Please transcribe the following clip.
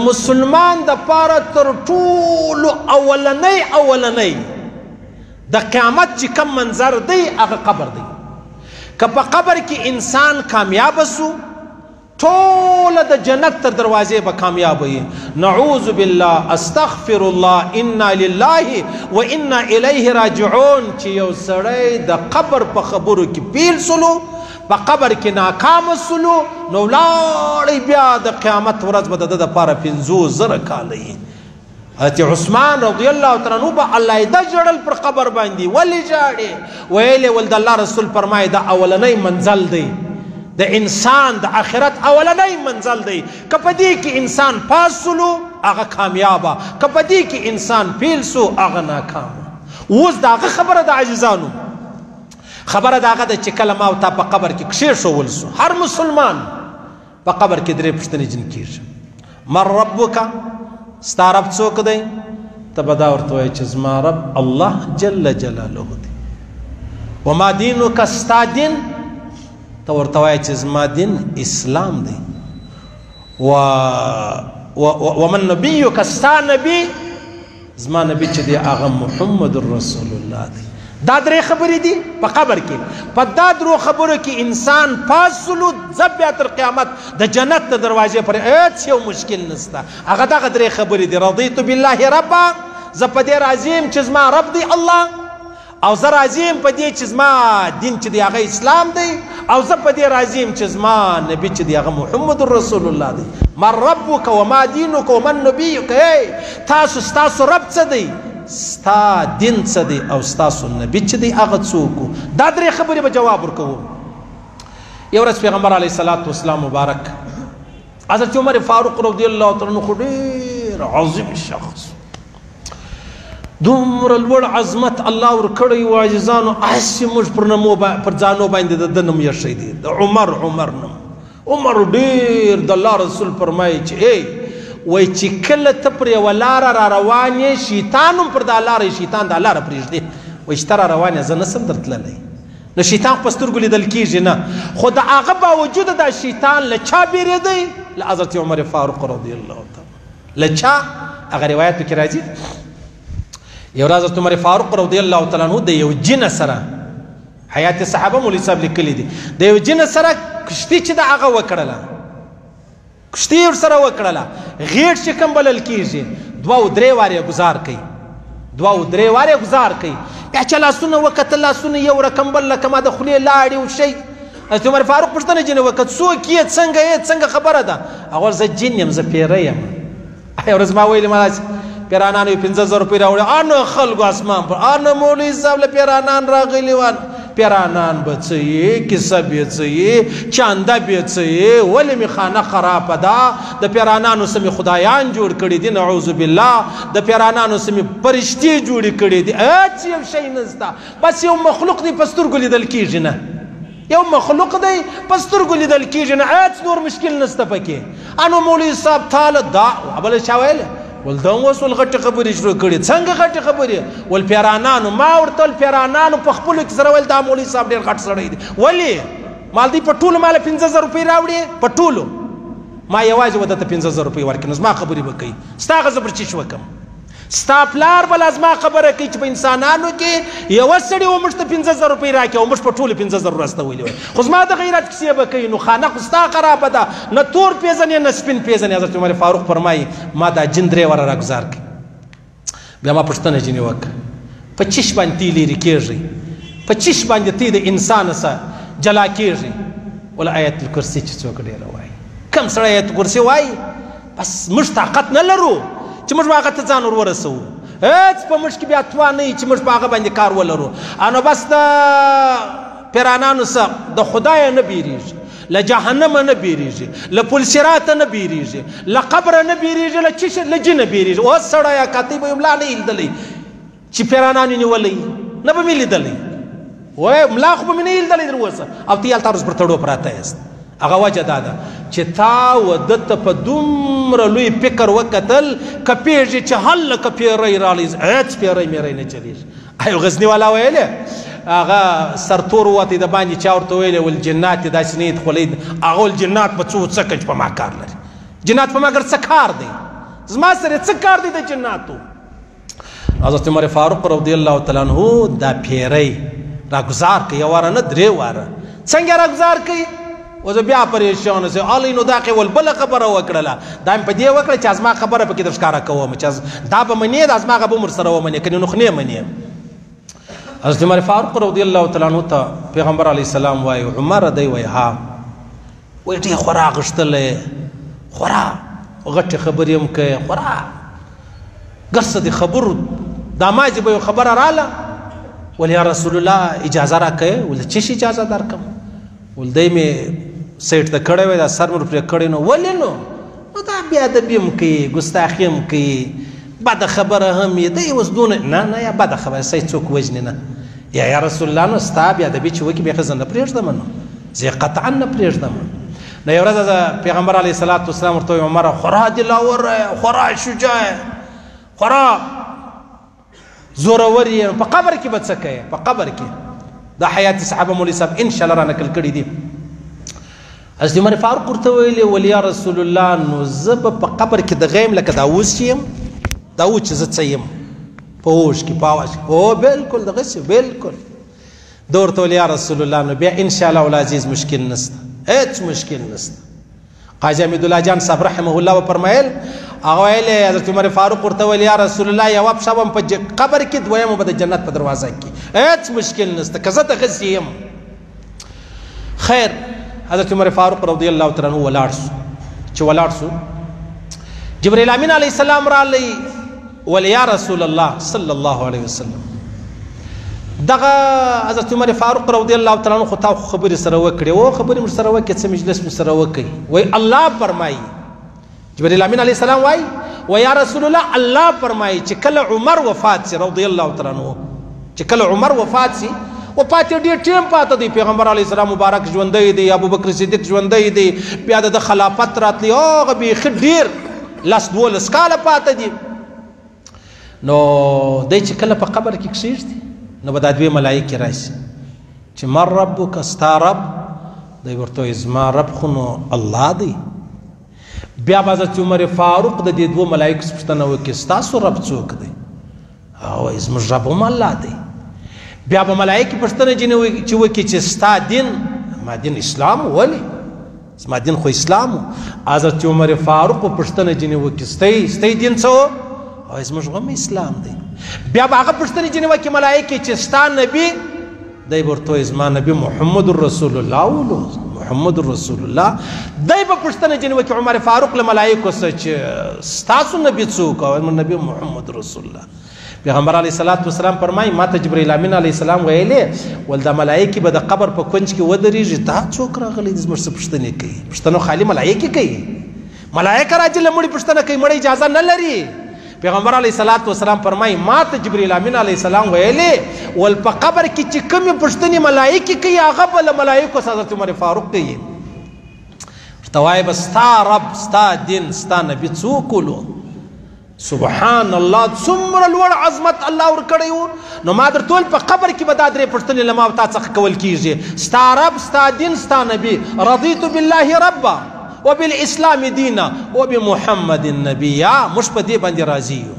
مسلمان د پاره تر ټولو اولنۍ اولنۍ د قیامت چې کم منظر دی هغه قبر دی. که په قبر کې انسان کامیاب سو، ټول د جنت تر دروازې به کامیاب وي. نعوذ بالله، استغفر الله، انا لله و انا الیه راجعون. چې یو سړی د قبر په خبرو کې پیل سلو، په قبر کې ناکام سلو، نو لاړی بیا د قیامت ورځ به د ده دپاره 5000 کاله وي. حضرت عثمان رضی الله تعالی عنہ به علیحده ژړل پر قبر باندې. ولې ژاړې؟ ویلې ول د الله رسول فرمایي دا اولنی منزل دی د انسان، د آخرت اولنی منزل دی. که په دې کې انسان پاس سلو هغه کامیابه، که په دې کې انسان فیل سو هغه ناکامه. اوس د هغه خبره د عزیزانو خبره د هغه ده چې کله ما او تا په قبر کې کښېښول سو، هر مسلمان په قبر کې درې پوښتنې جن کېږي. من ربک، ستا رب څوک دی؟ ته به دا ورته وایې چې زما رب الله جل جلاله دی. وما دینک، ستا دین؟ ته ورته وایې چې زما دین اسلام دی. ومن نبیک، ستا نبی؟ زما نبی چې دی هغه محمد رسول الله دی. دا درې خبرې دي په قبر کې. په دا درو خبرو کې انسان پاس سلو، ځه بیا تر قیامت د جنت د دروازې پورې هېڅ یو مشکل نشته. هغه دغه درې خبرې دي. رضیت بالله ربا، زه په دې راضي یم چې زما رب دی الله، او زه راضي یم په دې چې زما دین چې دی هغه اسلام دی، او زه په دې راضي یم چې زما نبی چې دی هغه محمد رسول الله دی. من ربک وما دینک ومن نبیک، تاسو ستاسو رب څه دی، ستا دین څه دی، او ستاسو نبی چې دی هغه څوک؟ دا درې خبرې به جواب ورکوو. یو ورځ پیغمبر علیه الصلاة والسلام مبارک حضرت عمر فاروق رضی الله تعالی عنہ خو ډېر عظیم شخص، دومره لوړ عظمت الله ورکړی و عزیزانو، هسې موږ پر نومو پر ځانو باندې د ده نوم ایښی دی، د عمر عمر نوم. عمر ډېر د الله رسول فرمایي چې ای وایي چې کله ته پر یوه لاره را روان یې، شیطان هم پر دا لاره، شیطان دا لاره پرېږدي. وایي چې ته را روان یې، زه نه سم درتللی. نو شیطان خو په سترګو لیدل کېږي نه، خو د هغه باوجود دا شیطان له چا بېرېدی؟ له حضرت عمر فاروق رضی الله تعالی. له چا؟ هغه روایتو کې راځي یو ورځ حضرت عمر فاروق رضی الله تعالی عنہ د یو جن سره، حیات صحابه مولوي صاحب لیکلي دي، د یو جن سره کښتۍ چې د هغه وکړله، کښتۍ یې ورسره وکړله، غېږ چې کوم بلل کېږي، دوه او درې وارې یې ګزار کوي، دوه او درې وارې یې ګزار کوي. بیا چې لاسونه وکتل، لاسونه یو رقم بل رقم د خولې لاړې او شی. حضرت عمر فاروق پوښتنه جنې وکړه، څوک یې، څنګه یې، څنګه خبره ده؟ هغه ویل زه جن یم، زه پیری یم. یوه ورځ ما ویلې، ما داسې پیرانانو یې 5000 روپۍ راوړې، انه خلکو اسمان پر انه مولوي صاحب له پیرانان راغلي وه. پیرانان به څه یې، کیسه به څه یې، چانده به څه یې، ولې مې خانه خرابه ده، د پیرانانو څه مې خدایان جوړ کړي دي، نعوذ بالله، د پیرانانو څه مې فرشتې جوړې کړي دي، هېڅ یو شی نشته، بس یو مخلوق دی په سترګو لیدل کېږي نه، یو مخلوق دی په سترګو لیدل کېږي نه، هېڅ نور مشکل نشته پکې. انو مولوي صاحب تاله دا بله چا ویلې؟ ول دا اوس ول غټې خبرې شروع کړې. څنګه غټې خبرې؟ ول پیرانانو، ما ورته ول پیرانانو په خپلو کې سره ویل دا مولوي صاحب ډېر غټ سړی دی. ولې؟ مال دی په ټولو ماله 5000 روپۍ راوړې، په ټولو ما یوازې و ده ته 5000 روپۍ ورکړې، نو زما خبرې به کوي، ستا هغه زه پر چیش وکړم؟ ستا پلار به لا زما خبره کوي چې په انسانانو کې یوه سړي و موږ ته 5000 روپۍ راکړې او موږ په ټولو 5000 راستولي وای، خو زما د غیرت کیسې به کوي. نو خانه خو ستا خرابه ده، نه تور پېژنې نه سپین پېژنې. حضرت عمر فاروق فرمایي ما دا جن درې واره راګزار کړ. بیا ما پوښتنه ځینې وکړه، په چیش باندې تی لیرې کېږي، په چیش باندې تی د انسان سره جلا کېږي؟ ول آیت الکرسي چې څوک ډېره وایي، کم سړی آیت الکرسي وایي، بس موږ طاقت نه لرو چې موږ به هغه ته ځان ور ورسوو، هېڅ په موږ کې بیا توان نه وي چې موږ په هغه باندې کار ولرو. انو بس د پیرانانو څخه د خدایه نه بیریږي، له جهنمه نه بیریږي، له پل صراطه نه بیریږي، له قبره نه بیریږي، له چیش له جنه بیریږي. اوس سړیه کاتی به یې ملا نه لیدلی چې پیرانانو نیولی، نه به مې لیدلی، وای ملا خو به مې نه لیدلی تر اوسه، او ته یې هلته ورځ پر تړو پراته یاست. هغه وجه دا ده چې تا و ده ته په دومره لوی فکر وکتل، که پېږي چې هله که پیری راغلی، هېڅ پیری میری نه چلېږي. ایو غزني والا ویلې هغه سرتور ووتی د باندې، چا ورته ویلې ول جنات یې داسې نه دي خولۍ، هغه ول جنات په څو څه چې په ما کار لري، جنات په ما ګر څه کار دی؟ زما سره څه کار دی د جناتو؟ حضرت عمر فاروق رضی الله تعالی عنہ دا پیری راګزار کوي، یو واره نه درې واره. څنګه راګزار کوي؟ اوس بیا پریشان سي الی نو دا کې ول بل خبره وکړله، دا په دې وکړه چې ازما خبره پکې د ښکارا کوم چې دا به منې، دا ازما غو مر سره ومنې کني نو خنه منې. حضرت عمر فاروق رضی الله تعالی عنہ ته پیغمبر علی السلام وای عمر دی وای ها وای ډېر خورا غشتلې، خورا غټه خبرې هم کوي، خورا ګرڅه د خبرو دا ما چې به یو خبره رااله ول یا رسول الله اجازه راکړئ، ول چې شي اجازه درکم، ول دی مې سیټ ته کړی وای دا سر مې پرې کړی نو ولې نو نو دا بې ادبي هم کوي، ګستاخي هم کوي، بده خبره هم یې دی اوس دونه نه نه یا بده خبره سید څوک وژني نه یا یا رسول الله نو ستا بې ادبي چې وکړي بېخي زه نه پرېږدم، نو زه یې قطعا نه پرېږدم. نو یو ورځ پیغمبر علیه الصلاة والسلام ورته وایي عمره خورا دلاور یې، خورا شجاع یې، خورا زورور یې، په قبر کې به څه کوې؟ په قبر کې د حیات صحابه مولوي صاحب انشاءالله را نقل کړي دي. حضرت عمر فاروق ورته ویلي ول یا رسول الله نو زه به په قبر کې د غیم لکه دا اوس چې یم، دا اوس چې زه څه یم په هوښ کې په اواز کې، هو بالکل دغسې بالکل. ده ورته ویل یا رسول الله نو بیا انشاءالله العزیز مشکل نشته، هېڅ مشکل نشته. قاضي حمید الله جان صاحب رحمه الله وفرمایل هغه ویل حضرت عمر فاروق ورته ویل یا رسول الله یوه پښه به په قبر کې دویمه به د جنت په دروازه کې، هېڅ مشکل نشته که زه دغسې یم. خیر حضرت عمر فاروق رضی الله تعالی عنہ ولاړ سو، چې ولاړ سو جبرئیل امین علیه السلام رالی ول یا رسول الله صلی الله علیه وسلم دغه حضرت عمر فاروق رضی الله تعالی عنہ خو تا خو خبرې سره وکړې، او خبرې مې سره وکړې، څه مجلس مې سره وکړي. وایي الله فرمایي، جبرئیل امین علیه السلام وایي و یا رسول الله الله فرمایي چې کله عمر وفات سي رضی الله تعالی عنہ، چې کله عمر وفات سي وفات یې ډېر ټیم پاته دی، پیغمبر علیه السلام مبارک ژوندی دی، ابوبکر صدیق ژوندی دی، بیا د ده خلافت راتلی، هغه بیخي ډېر لس دولس کاله پاته دي. نو دی چې کله په قبر کې کښېږدي نو به دا دوې ملایکې راشي چې من ربک، ستا رب؟ دی ورته وایي زما رب خو نو الله دی. بیا به حضرت عمر فاروق د دې دوو ملایکو څخه پوښتنه وکړي ستاسو رب څوک دی؟ هغه وایي زموږ رب هم الله دی. بیا به ملایکې پوښتنه چې وکړي چې ستا دین؟ ما دین اسلام. ولې زما دین خو اسلام و. حضرت عمر فاروق به پوښتنه ځینې وکړي ستی دین څه و؟ وایي زموږ هم اسلام دی. بیا به هغه پوښتنې ځینې وکړي ملایکې چې ستا نبي؟ دی به ورته وایي زما نبي محمد رسول الله ولو، محمد رسول الله. دی به پوښتنه ځینې وکړي عمر فاروق له ملایکو څخه چې ستاسو نبي څوک؟ وایي زموږ نبي محمد رسول الله. پیغمبر علیه الصلاة والسلام فرمایي ما ته جبرئیل امین علیه السلام ویلې ول دا ملایکې به د قبر په کنج کې ودرېږي، دا څوک راغلی دی زموږ څه پوښتنې کوي؟ پوښتنه خالي ملایکې کوي، ملایکه راځي له مړي پوښتنه کوي، مړی اجازه نه لري. پیغمبر علیه الصلاة والسلام فرمایي ما ته جبرئیل امین علیه السلام ویلې ول په قبر کې چې کومې پوښتنې ملایکې کوي هغه به له ملایکو سره حضرت عمر فاروق کوي. ورته وایي به ستا رب، ستا دین، ستا نبي څوک ولو؟ سبحان الله څومره لوړ عظمت الله ورکړی و. نو ما درته وویل په قبر کې به دا درې پوښتنې له ما او تا څخه کول کېږي، ستا رب، ستا دین، ستا نبي. رضیت بالله ربا وبالاسلام دینا وبمحمد نبیا. موږ په دې باندې راضي یو.